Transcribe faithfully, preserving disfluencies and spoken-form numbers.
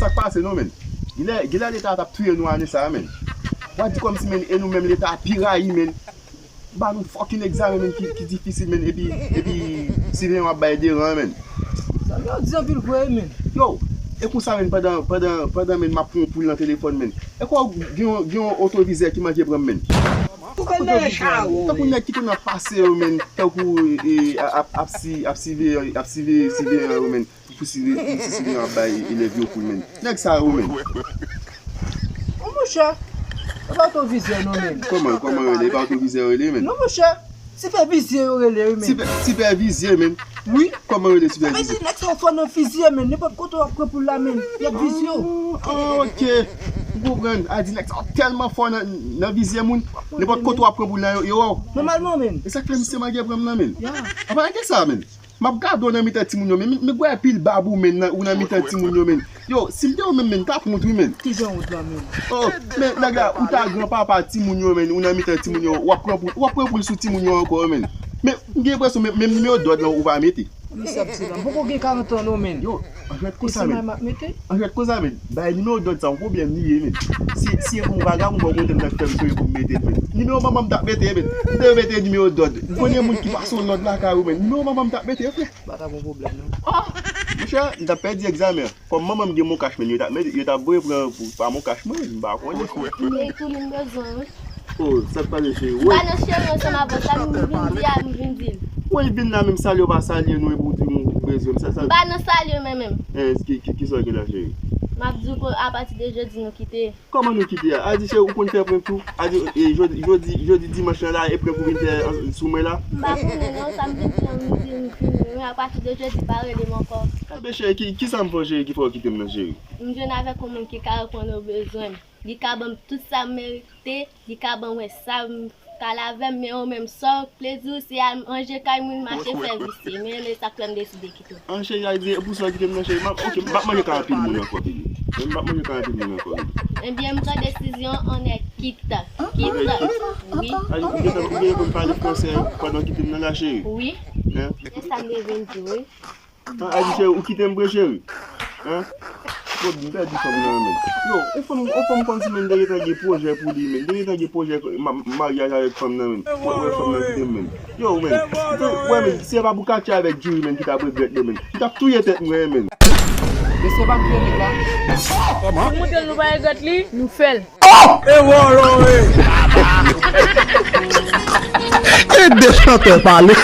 Sa k pase non, menn? Genlè, genlè Leta t ap touye nou ane sa a, menn. W a di kòmsi, menn, e nou menm Leta a pi rayi, menn. Ba nou fucking egzamen, menn, ki, ki difisil, menn, epi, epi siveyan w ap bay deran, menn. Sa yo di anpil vre, menn. Yo, e konsa, menn, pandan, pandan, pandan, menn, m ap pran yon poul nan telefòn, menn. E kwa gen yon, gen yon otwovizè ki manje pran m, menn. Tankou nèg ki konn ap pase yo, menn. Tankou, e, ap, ap, ap si, ap sive, ap sive, siveyan yo, menn. Pou si, pou si siveyan ap bay elèv yo poul, menn. Nèg sa yo, menn. Mon monchè, e pa otwovizè non, menn. Kòman, kòman yo rele? E pa otwovizè yo rele, menn? Non, monchè, sipèvizye yo rele, wi, menn. Sipè, sipèvizye, menn? Wi. Kòman yo rele sipèvizye? Sa vle di nèg sa yo fò nan vizye, menn. Nenpòt kote w ap pran poul la, menn, y ap vizye w. Ah, ah, ok. M konprann. A di nèg sa yo tèlman fò nan, nan vizye moun. Nenpòt kote w ap pran poul la, yo, yo wè w. Nòmalman, menn. E sa k fè misye manje pran m nan, menn? Ya. Apa, gade sa, menn. M ap gade w nan mitan timoun yo, men, men, men gwè pil bab ou, menn, nan, ou nan mitan timoun yo, menn. Yo, si m te ou menm, menn, m t ap wont, wi, menn. Kijan wont la, menn? Oh, men, nèg la, ou ta granpapa timoun yo, menn, ou nan mitan timoun yo, w ap pran poul, w ap pran poul sou timoun yo ankò, menn. Men, m gen enpresyon, men, menm nimewo dòd lan, ou pa mete. Kisa ap di la? M poko gen karant an, non, menn. Yo, anjwèt konsa, menn. Anjwèt konsa, menn. Bay nimewo dòd sa, yon pwoblèm li ye, menn. Si, si e pou yon vagabon, bon, kote m nan fè m sonnen pou m mete l, menn. Nimewo manman m t ap mete, menn. M te mete nimewo dòd. M konnen moun ki pase yon lòd lakay ou, menn. Nimewo manman m t ap mete, frè. Pa ta gon pwoblèm, non. Ah! Monchè, m t ap pèdi egzamen an. Kòm manman m gen Mon Cash, menn, yo t ap mete, yo t ap voye pran pou, pa Mon Cash mwen, menn, m pa konnen. E tou li m bezwen, wi. Oh, sa k pase, cheri? M pa nan cheri ansanm avè w, sa m vin di a, m vin di l. Woy, vin la menm, salye w pa salye nou, epi w di m ou bezwen m, sa, sa. M pa nan salye mwen menm. Eh, ki, ki, kisa w gen la, cheri? M ap di w pou apati de jedi nou kite. Kòman nou kite a? A di, cheri, ou konn fè prank tou? A di, e, jodi, jodi, jodi dimanch lan la, e prank ou vin fè an, sou mwen la? M pa konnen non, sa m vin di an, m di m fini. Men apati de jedi, pa rele m ankò. Enben, cheri, ki, kisa m fè w, cheri, ki fè w kite m nan, cheri? M jwenn avèk yon moun ki ka reponn o bezwen m. Li ka ban m tout sa m merite, li ka ban mwen sa m ka l avè m, men ou menm, sa w plezi w se al manje kay moun, mache fè visye. Men e sa k fè m deside kite w. An, cheri, a di, e pou sa w kite m nan, cheri. M ap, ok, m p ap manje kay anpil moun ankò, baby. Men m p ap manje kay anpil moun ankò, baby. Ebyen, m pran desizyon, on est quitte. Quitte. Wi. A di, ou gentan, ou gentan konn pale fransè pandan w kite m nan la, cheri? Wi. Hein? Se sa m te vin di w, wi. An, a di, cheri, ou kite m vre, cheri? Hein? Bon, m pèdi fanm nan, menn. Yo, ou fanm, ou fanm kòmsi, menn, te gentan gen pwojè pou li, menn. Te gentan gen pwojè ma-, maryaj avèk fanm nan, menn. Wè, wè, fanm nan kite m, menn. Yo, menn. Wè, menn, si se pa pou Katia avèk Djoury, menn, ki t ap regrèt li, menn. Li t ap touye tèt mwen, menn. Mesye, pa m touye nèg la. Si nou montre l nou pa regrèt li, nou fè l. E wòlò, e! E de chantè pale.